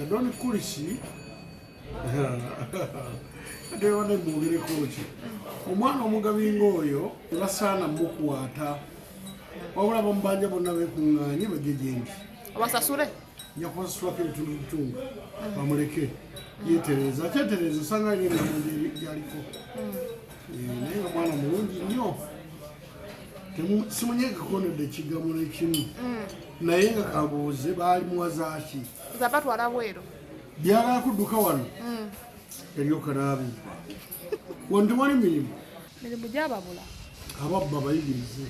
Don Kulisi ate wadde mwogereko ki, omwana omugabi ng'oyo tebasaana mukwata, wabula bamubanja bonna bekuŋŋaanye bajje gyendi. Obasasule? Nja kubasasulako ebitundu bitundu, bamuleke yetereeza, akyetereeza osanga alina emirimu gyaliko. Naye nga mwana mulungi nnyo. Simunyegako nedda ekigambo nekimu, naye nga kabuuze baali muwazaaki? Zabatwala bweru. Byagala kudduka wano eryoka n'abibba wano, tewali mirimu. Mirimu gyababula. Ababba bayigirize.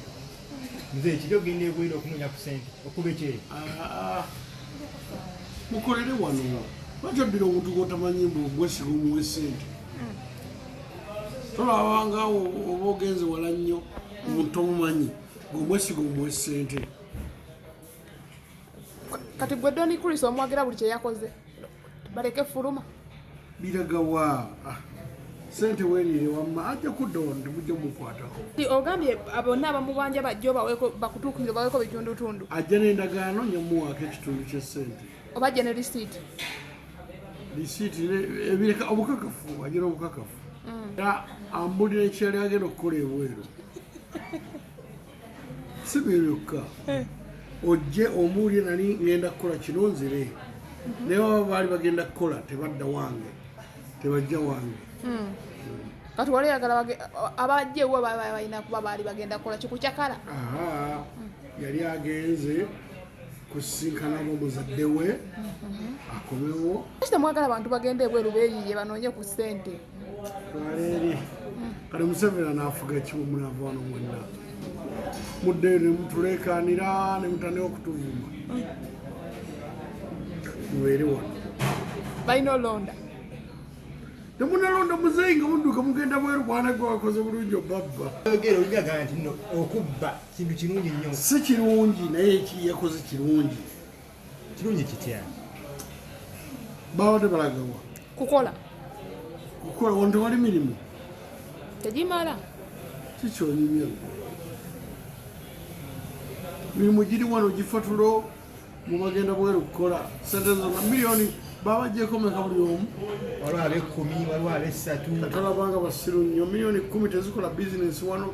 Nze ekiri ogenda ebweru okunoonya ku sente okuba ekyeyo. Ah, mukolere wano. Lwaki oddira omuntu gwotamanyi mbu gwesiga omuwa esente? Tolabanga oba ogenze wala nnyo, omuntu tomumanyi, ng'omwesiga omuwa esente. Kati gwe Don Chris omwagira buli kyeyakoze, baleke fuluma. Biragawa? Ah, sente weeriire wamma, ajja kudda wano, temujja mukwatako. Ogambye bonna abamubanja bajjo baweko, bakutuukirire baweko bitundutundu. Ajja n'endagaano, nyamuwaako ekitundu ky'essente. Oba ajja ne risiiti? Risiiti ebireka obukakafu, agira obukakafu. Era ambulira ekyali agenda okukola ebweru si byo byokka. Ojje ombuulire nali ngenda kukola kino, nzire. Naye baba baali bagenda kukola, tebadda wange, tebajja wange. Kati wali oyagala abajja ewa baba balina kuba baali bagenda kukola kikucakala? Aha, yali agenze kusisinkana muzadde we akomewo. Lwaki temwagala abantu bagende ebweru beeyiye banoonye ku ssente? Twaleeri kale Museveni anaafuga kimu, munaava wano mwenna muddeyo ne mutuleekaanira ne mutandika okutuvuma. Mubeere wano. Balina olonda. Temunalonda muzeeyi nga mudduka mugenda bweru. Bwana gwe wakoze bulungi obabba. Ogera oligagamba nti no okubba kintu kirungi nnyo. Si kirungi, naye yakoze kirungi. Kirungi kitya? Babadde balagawa? Kukola. Kukola wano tewali mirimu. Tegimala. Kikyonyumya, mirimu giri wano gifa tulo, mubagenda bweru kukola. Sente zonna miliyoni babajjeko meka buli omu? Waliwo ab'ekumi, waliwo ab'essatu. Katolabanga basiru nnyo, miliyoni 10 tezikola bizinesi wano.